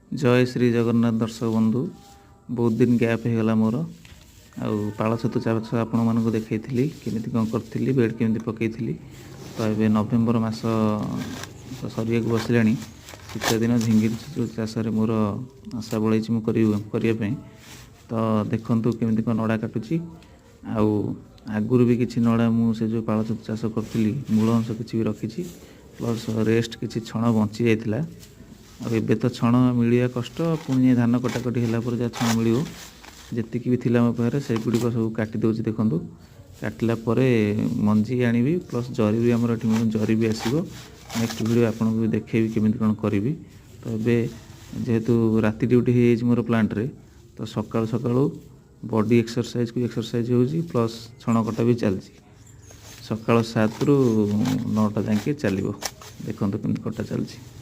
ଜୟ ଶ୍ରୀ ଜଗନ୍ନାଥ ଦର୍ଶକ ବନ୍ଧୁ। ବହୁତ ଦିନ ଗ୍ୟାପ୍ ହେଇଗଲା ମୋର। ଆଉ ପାଳ ଛତୁ ଚାଷ ଆପଣମାନଙ୍କୁ ଦେଖେଇଥିଲି, କେମିତି କ'ଣ କରିଥିଲି, ବେଡ଼ କେମିତି ପକେଇଥିଲି। ତ ଏବେ ନଭେମ୍ବର ମାସ ତ ସରିବାକୁ ବସିଲାଣି। ଶୀତ ଦିନ ଝିଙ୍ଗିରି ଛତୁ ଚାଷରେ ମୋର ଆଶା ବଳେଇଛି ମୁଁ କରିବି କରିବା ପାଇଁ। ତ ଦେଖନ୍ତୁ କେମିତି କ'ଣ ନଡ଼ା କାଟୁଛି। ଆଉ ଆଗରୁ ବି କିଛି ନଡ଼ା ମୁଁ ସେ ଯେଉଁ ପାଳ ଛତୁ ଚାଷ କରିଥିଲି, ମୂଳ ଅଂଶ କିଛି ବି ରଖିଛି, ପ୍ଲସ୍ ରେଷ୍ଟ କିଛି ଛଣ ବଞ୍ଚି ଯାଇଥିଲା। ଆଉ ଏବେ ତ ଛଣ ମିଳିବା କଷ୍ଟ। ପୁଣି ଯାଇ ଧାନ କଟାକଟି ହେଲା ପରେ ଯାହା ଛଣ ମିଳିବ। ଯେତିକି ବି ଥିଲା ମୋ ପାଖରେ, ସେଗୁଡ଼ିକ ସବୁ କାଟି ଦେଉଛି। ଦେଖନ୍ତୁ, କାଟିଲା ପରେ ମଞ୍ଜି ଆଣିବି, ପ୍ଲସ୍ ଜରି ବି ଆମର ଏଠି ଜରି ବି ଆସିବ। ନେକ୍ସଟ ଭିଡ଼ିଓ ଆପଣଙ୍କୁ ବି ଦେଖେଇବି କେମିତି କ'ଣ କରିବି। ତ ଏବେ ଯେହେତୁ ରାତି ଡ୍ୟୁଟି ହେଇଯାଇଛି ମୋର ପ୍ଲାଣ୍ଟରେ, ତ ସକାଳୁ ସକାଳୁ ବଡି ଏକ୍ସରସାଇଜକୁ ଏକ୍ସରସାଇଜ ହେଉଛି, ପ୍ଲସ୍ ଛଣ କଟା ବି ଚାଲିଛି। ସକାଳ 7ରୁ 9ଟା ଯାଏଁ ଚାଲିବ। ଦେଖନ୍ତୁ କେମିତି କଟା ଚାଲିଛି।